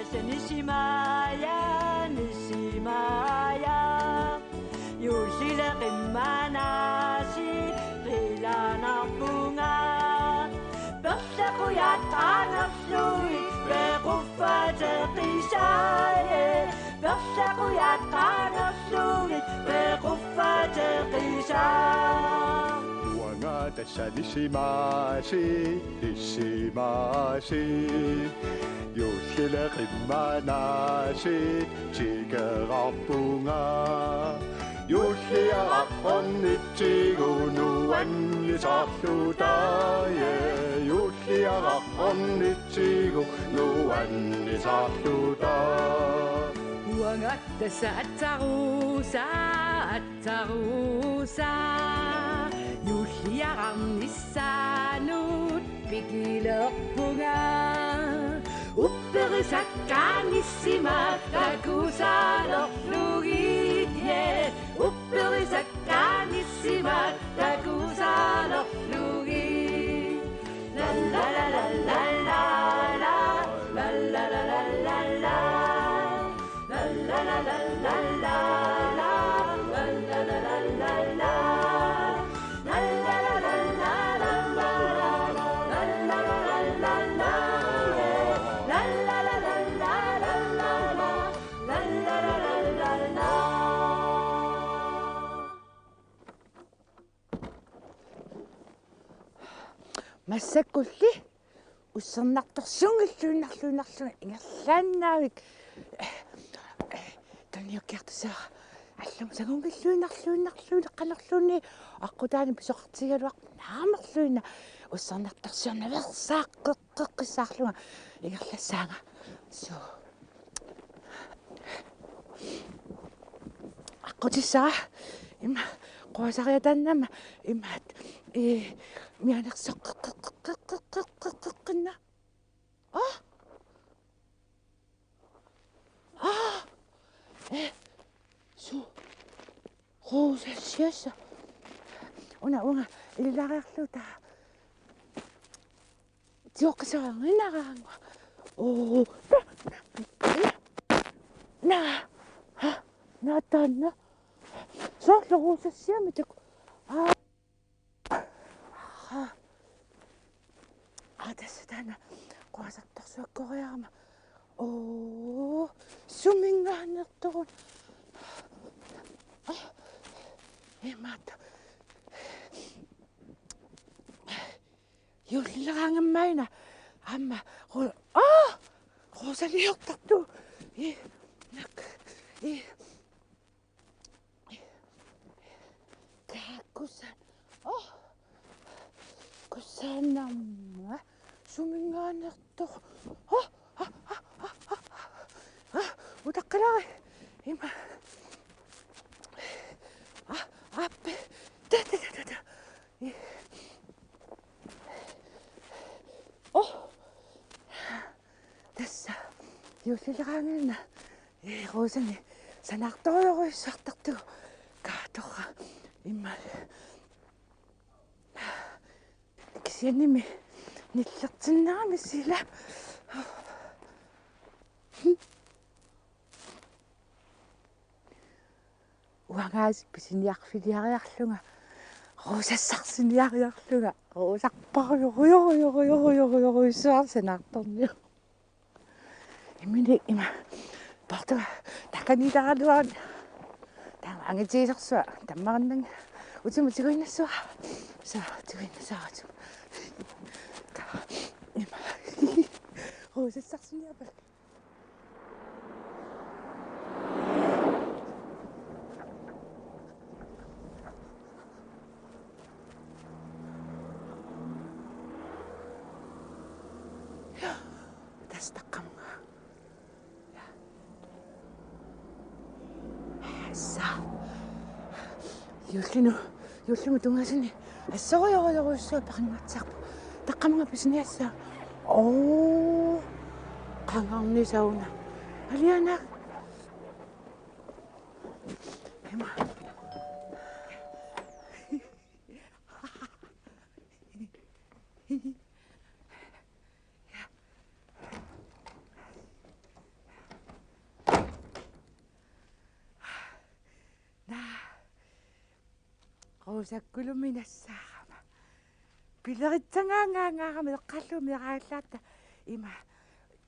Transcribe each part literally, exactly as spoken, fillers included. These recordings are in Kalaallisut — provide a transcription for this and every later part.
Nisimaaja, nisimaaja. Juullile qimmanaasiit qilanarpunga. Perlaqujat qaangerlugit pequffateqisaaja. Perlaqujat qaangerlugit pequffateqisaa. Uanga tassa nisimaasiit, nisimaasiit. Juullile qimmanaasiit tikerarpunga. Juulliaraq ornitsigu nuannisarluta, ja. Juulliaraq ornitsigu nuannisarluta. Uanga tassa atsaruusaat, atsaruusaat. Juulliaraq nissaanut pikilerpunga. Upperisakkaanissima takusalerlugit, ja. Upperisakkaanissima takusalerlugit. La la la la la la la. La la la la la la la. Massakkulli ussernartorsiunngilluinnarluinnarlunga ingerlaannavik. Tunniukkiartussavara. Allamut sangunngilluinnarluinnarlunga qanorluunniit aqqutaani pisoqartigigaluarpoq naamerluinnaq ussernartorsiornaveersaaqqeqqissaarlunga ingerlassaanga. Suu. Aqqutissara ima quasariataannama imaat, ee, mianersoqqeqqeqqinna. Aa. Aa. Ee. Suu. Ruusassiassaq. Una uunga ililariarluta. Tioqqisorinaraangu. Oo. Na. Ha. Na taanna. Soorlu ruusassiamik taku. Aa. Aa. Aa, tassa taanna quasartorsuakkoriarama. Oo, suminngaanneertoruna. Aa, imaattoq. Juullileraangammaina. Aamma, ru-, aa! Ruusaliortartoq. Ii, nak-, ii. Kaa kusan-, oh. Kusanarma. Suminngaanneertoq. Oh. Ah, ah, ah, ah, ah. Ah, utaqqilaarit. Ima. Ah, aappi. Ta, ta, ta, ta, ta. Oh. Tassa. Juullileraangaanna. Ee, Rosanni sanaartorujorujussuartartugut. Kaatorra. Immaqa. Kisiannimi nillertinnerami sila. Uangaasiit pisiniarfiliariarlunga, ruusassarsiniariarlunga, ruusarparujorujorujorujorujorujussuara sanaartorniarlunga. Imminut ima. Portuga takaniitaraluarami. Taama angitigisorsuaq tammarinnanga. Utima tiguinnassuara. Suu, tiguinnassuara utima. Ima. Ruusassarsiniarpara. Tassa taqqamunga. Assa. Juullinut, juullimut tungaanut assorujorujorujussuaq peqinngaatsiarpoq. Taqqamunga pisiniassaaq. Oo. Qangarnisauna. Aliana. Ima. Rosakkulumi nassaarama. Pileritsagaangaarami eqqarlugu meeraallaatta. Ima.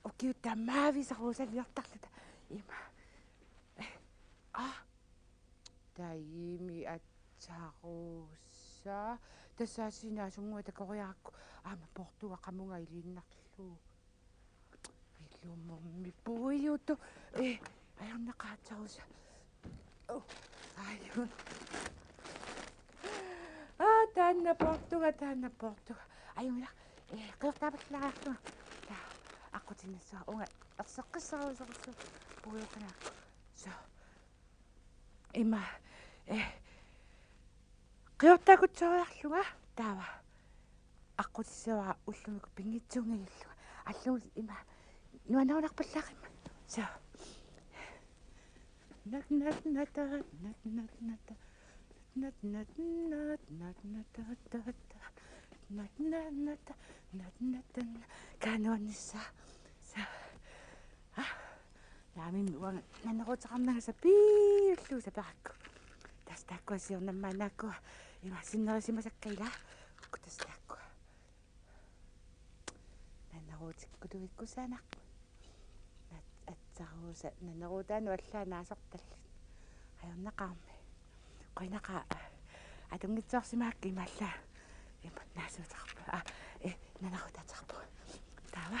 Ukiut tamaaviisa rosaliortarluta. Ima. Ah. Taimi atsarusa. Tassa sinasunngua takoriarakku. Aamma poortuga qamunga iliinnarlugu. Ilumummi puiutu. Eh, ajornaqaaq atsarusa. Oh, ajun. Ah, taanna poortuga, taanna poortuga. Ajunngilaq. Eh, qiortaapallariartunga. Taa, aqqutinnassuara. Uunga erseqqissarusorusu. Puiuqinaakku. So. Ima, eh, qiortaakutsooriarlunga taava aqqutissavara ullumikkut pinngitsuunngajallunga. Allugu ima nuannerunarpallaaqimmat. So. Nat, nat, nata, nat, nat, nata. Nat, nat, nat, nat, nata, nat, nat, nata. Kanuannissa. So. Ah. Naamimmi uanga naneruuteqarnanga sapiillugu saperakku. Tassa taakkua siornammaannaakkua ima sinnerisimasakka ila. Ukku tassa taakkua. Naneruutikkutuikkusaanarput. Nat-, atsarusa naneruutaanut allaat naasortallit. Ajornaqaarmi. Qujanaqaaq atunngitsoorsimaakka imaallaat. Ima naasuuteqarpunga. Ah, eh, naneruutaateqarpunga. Taava.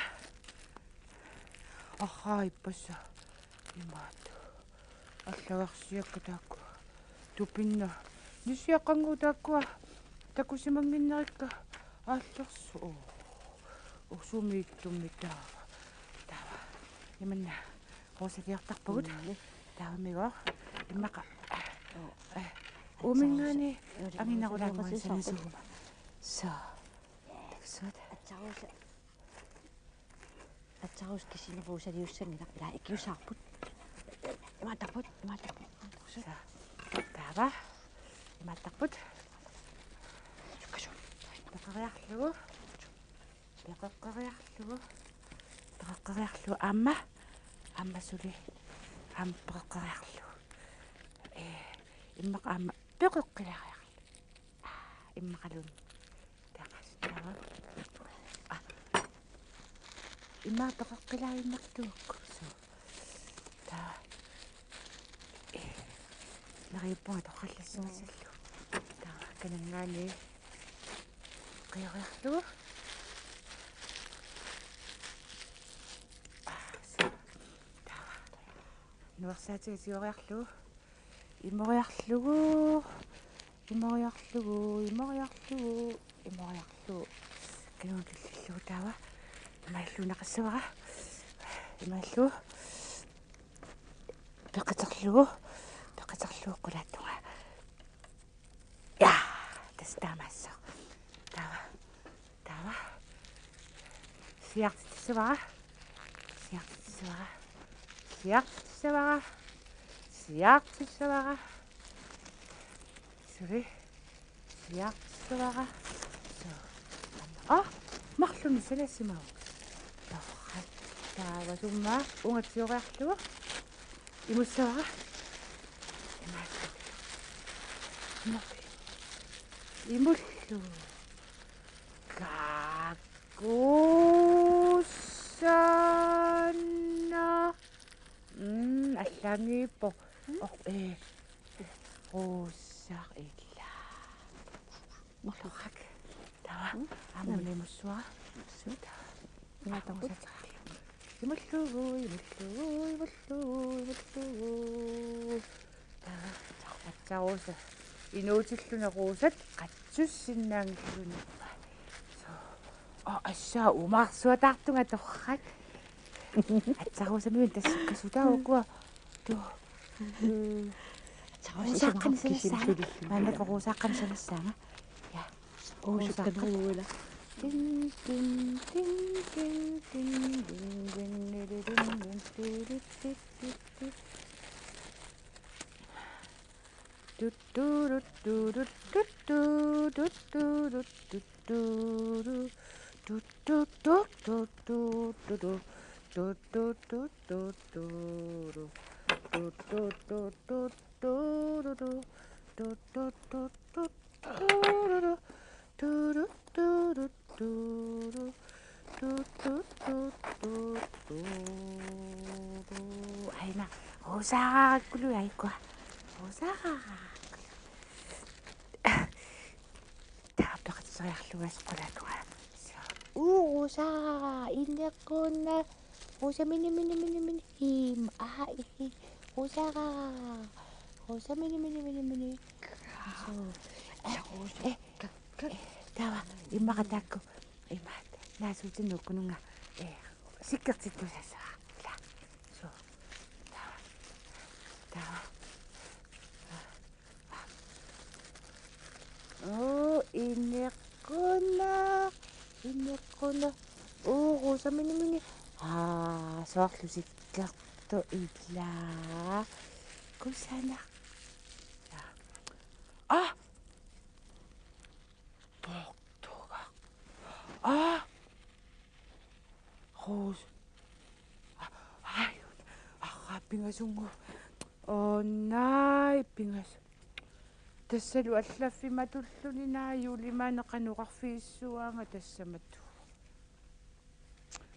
Arraa ippassaa. Imaattoq. Allagarsiakka taakku. Tupinna. Nissiaqqanngooq taakkua. Takusimannginnerikka. Aallersoq. Usumiittummi taava. Taava. Imanna. Rosaliortarpugut. Mm. Taavamigooq. Immaqa. Oh. Eh. Uuminngaanniit anginerulaannguaq sanasuguma. So. Taksuat. Atsarusa. Atsarusa kisianni rosaliussanngilaq, ila ikiusaarput. Imaattarput, imaattarput. Taava. Imaattarput. Peqeriarlugu. Peqeqqeriarlugu. Peqeqqeriarlugu aamma. Aamma suli. Aamma peqeqqeriarlugu. Eh, immaqa aamma peqeqqilariarlugu. Immaqaluunniit. Taava. Ah. Immaqa peqeqqilaaginnartuukku. So. Taava. Eh. Neriuppunga torrallassimasallugu. Taava. Kananngaanniit. Qioriarlugu. Ah, so. Taava. Nuersaatiga tigoriarlugu. Imoriarlugu. Imoriarlugu, imoriarlugu, imoriarlugu. Kanunga killillugu taava. Imaallugu naqissavara. Imaallugu. Peqiterlugu. Peqiterlugu qulaattunga. Ja, tassa taamaassaaq. Taava. Taava. Siaartitsissavara. Siaartitsissavara. Siaartitsissavara. Siaartitsissavara. Suli. Siaartitsissavara. So. Ah, marlunnik salassimavoq. Torrak. Taava summa. Uunga tigoriarlugu. Imussavara. Imaattoq. Imullugu. Kaakkuussaanna. Mm, allaanngippoq. Oh, eh. Ruussaq ila. Marluk. Taava. Mm. Aamma imussavara. Imaattoq. Imullugu, imullugu, imullugu, imullugu. Atsarusa. Inuutilluni ruusat qatsussinnaanngilluni. So. Oh, assaa umaarsuataartunga torrak. Atsarusamiut tassukkasutaat ukua. Tu. Atsarusa ruusaaqqanik isumaqarpoq sanassaanga. Kisianni sulilluni. Maannakkut ruusaaqqanik sanassaanga. Ja. Uusukkanuuguila. Tin, tin, tin. Tuttu, tuttu, tuttu, tuttu, tuttu, tuttu, tuttu, tuttu, tuttu, tuttu, tuttu, tuttu, tuttu, tuttu, tuttu, tuttu, tuttu, tuttu, tuttu. Tuuru, tuuru, tuuru, tuuru, tu, tu, tu, tu, tuuru. Aina, Rosa, kulu ai kua. Rosa. Taapaqatseriarlugu asqulatua. Uu, Rosa, ineqquuna. Rosa, mini, mini, mini, mini. Im, aa, ihi. Rosa. Rosa, mini, mini, mini, mini. So. Eh, eh, eh, taava, immaqa taakku. Immaqa. Naasuutinnut ukkununga. Eh, sikkertittussassavara. Ila. So. Taava. Taava. Oo, ineqquuna, ineqquuna. Oo, Rosa, mini, mini. Aa, soorlu sikkertoq ila. Kusanaq. Aa! Poortugaq. Aa! Rosa. Ai, arraa pingasunngooq. Oo, naai, pingas. Tassalu allaffimatulluni naak juulimaani qanoq oqarfigissuaanga tassamatu.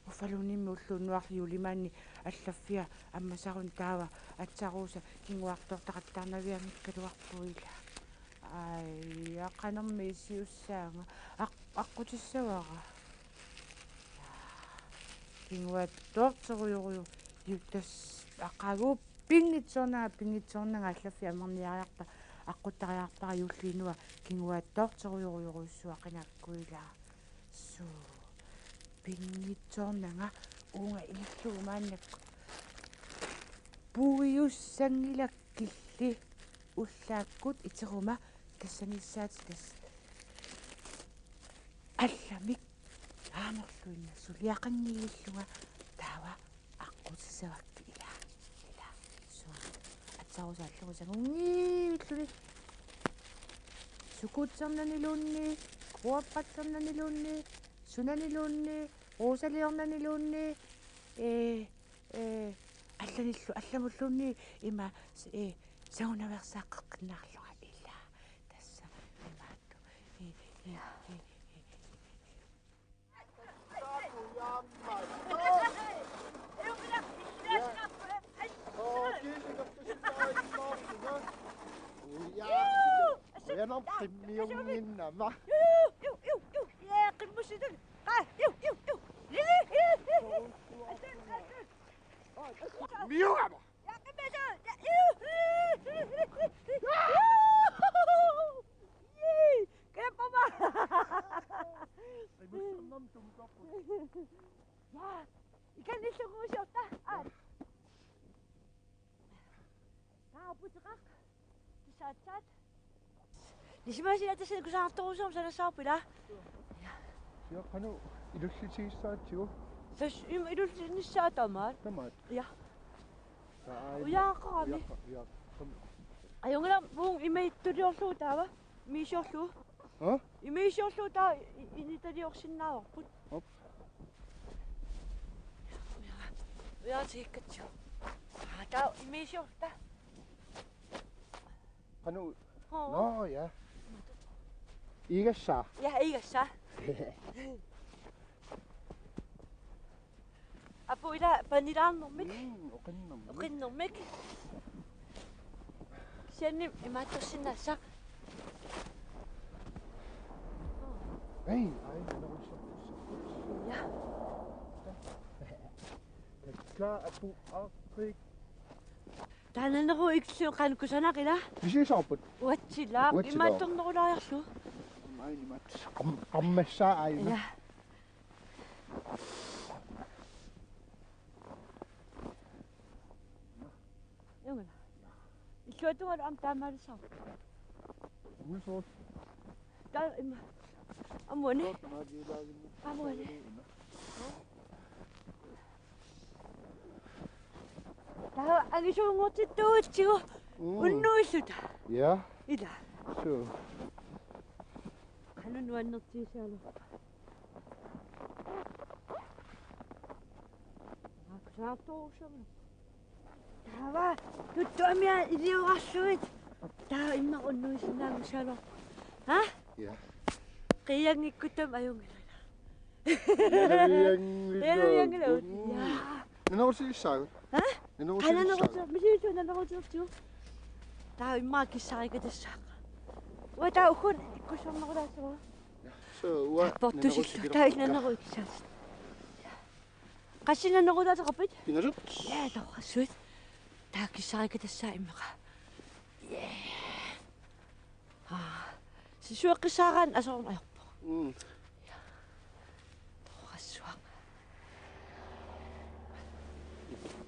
Uffaluunniimmi ulloq unnuarlu juulimaanni allaffia ammasaruni taava aatsaat Rosa kinguartoortaqattaarnavianngikkaluarpoq ila. Ai, aa, qanormi issiussaanga. Aq-, aqqutissavara. Kinguaattoorterujoruju-, ju-, tassa aqagu pinngitsoornanga, pinngitsoornanga allaffia amerniariarpara, aqquttariarpara juulliinua kinguaattoorterujorujorujussuaq qinakku ila. Suu. Pinngitsoornanga uunga illugu maannakkut. Puiussanngilakkilli ullaakkut iteruma tassaniissaat tassa. Allamik aamorluinnaq suliaqanngivillunga taava aqqutissavakkit ila. Ila. Suu. Aatsaat Rosa allugu sangunngivilluni. Sukuutsernaniluunniit, kuappatserniluunniit, sunaniluunniit, Rosaliornaniluunniit, ee, ee, allanillu, allamulluunniit ima, ee, sangunaveersaaqqeqqinnaarlunga ila. Tassa imaattoq. Ee, ee, ee, ee. Ja, ujanaq qimmiunnginnama. Miugama. Qimmama. Qimussunnam tumikappu. Ja, ikanillugu usiorta. Aa. Taaputeqaq. Tusaatsaat. Nisimasia tassa kusanartorujussuarmik sanassavarput ila. Ja, qanoq ilullitigissaatigu? Tassa ima ilullinissaa tamaat. Tamaat. Ja. Taa aina. Ujaaqarami. Ujaqa-, ujaqa-, tam- Ajunngilaq, uunga imaattuliorlugu taava. Imiisiorlugu. Ha? Imiisiorlugu taava i-, initaliorsinnaavarput. Op. Ujaatigikkatsi. Aa, taava imiisiorluta. Qanoq? Hoo. Nå, ja. Igassaa. Ja, igassaa. Apu ila panilaarnermik. Mm, oqinnermik. Oqinnermik. Sianni imaattorsinnaassaq. Ei, ai, narussa. Ja. Takka apu aqqiik. Taanna neru iklu qankusanaq ila. Pisiusaarput. Uatsilaaq. Uatsilaaq. Imaattornerulaariarlu. Ai, imaat. Qam-, qammassaa aina. Ja. Jungla. Illuatungalu aamma taamaalissaaq. Uisoq. Taa imma. Amuani. Amuani. Taava angisuunngortittuutsigu. Mm. Unnuilluta. Ja. Ila. Suu. Qanoq nuannertigisaalu. Aqsaartuussama. Taava tuttuamia iliorarsuit. Taava immaqa unnuisinnaanngussaagaluarpoq. Ha? Ja. Qiianngikkuttaaq ajunngilaq. Qiianngilaq. Qiianngilaq. Ja. Nanorusillissaagut? Ha? Nanorusillissaagut? Nanorusillissaagut. Misiutu nanorusillissaagut. Taava immaqa kissarikatassaaq. Uanga taava uku ikkussornerulaassuara. Ja. So, uanga portusillu. Nanorusillissaagut. Taava nanorusillissaagut. Qassinik nanorusillissaagut? Pingasut. Ja, torrassuit. Taava kissarikatassaaq immaqa. Ja. Aa, sisueqqissaaraanni aserorneq ajorpoq. Mm. Torrassuaq.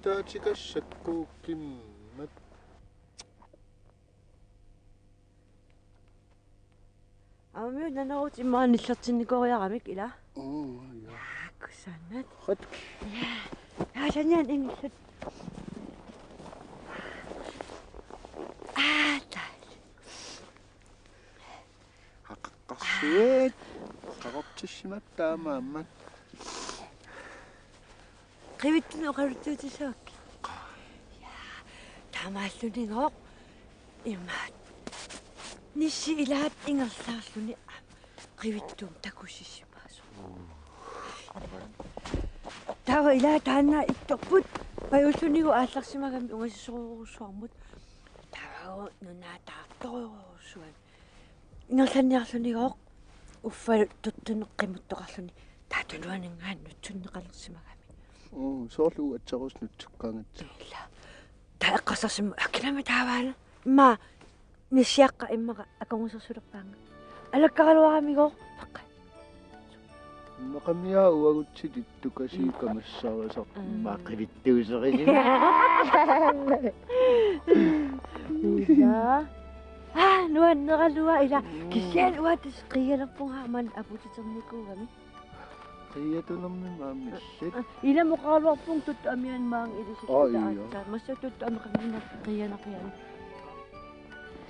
Taatikassakku kimmat. Aamma nanorut immaqa nillertinnikoriaramik ila. Oo, ja. Aa, kusanaq. Qat. Ja. Ja, sanian inillut. Aa, taal. Qaqqarsuit. Qaqortissimapput taamaammat. Qivittunik oqaluttuutissavakkit. Ja. Taamaallunigooq. Imaat. Nissi ilaat ingerlaarluni qivittuumik takusisimaasoq. Taava ila taanna ittorput pajullunilu aallarsimagami ungasisorujussuarmut. Taava nunaataartorujussuarmut. Ingerlanniarlunigooq uffa tuttunik qimuttoqarluni taava tunuaninngaanniit nutsunneqalersimagami. Oo, soorlu uatserus nutsuqqaangatsi. Ila. Taava eqqarsarsimavoq akinami taavaana. Immaqa nissiaqqat immaqa akornusersulerpaannga. Alakkaraluaramigooq. Paqqa. Immaqami uagutsitik tukasiit kamassarisarput. Mm. Immaqa qivittuuserisina. Ila. Aa, nuanneraluaq ila. Mm. Kisianni uanga tassa qiialerpunga aamma aputiternikuugami. Qiiatunermi maammissit. Aa, ila oqaraluarpunga tuttu amiani maanga ilisittuta. Oo, ja. Aatsaat. Massa tuttu ami qanginaq qiianaqiani.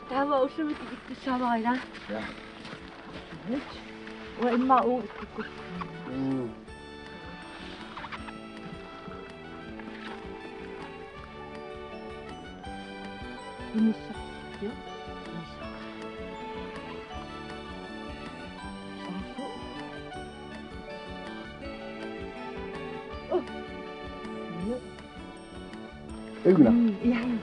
Taava ullumi tikittussaavara ila. Ja. Uanga immaqa uunga ikkukkut. Mm. Inissaq. Jo. Inissaq. Saassu. Oh. Jo. Egna. Mm, ja, ja.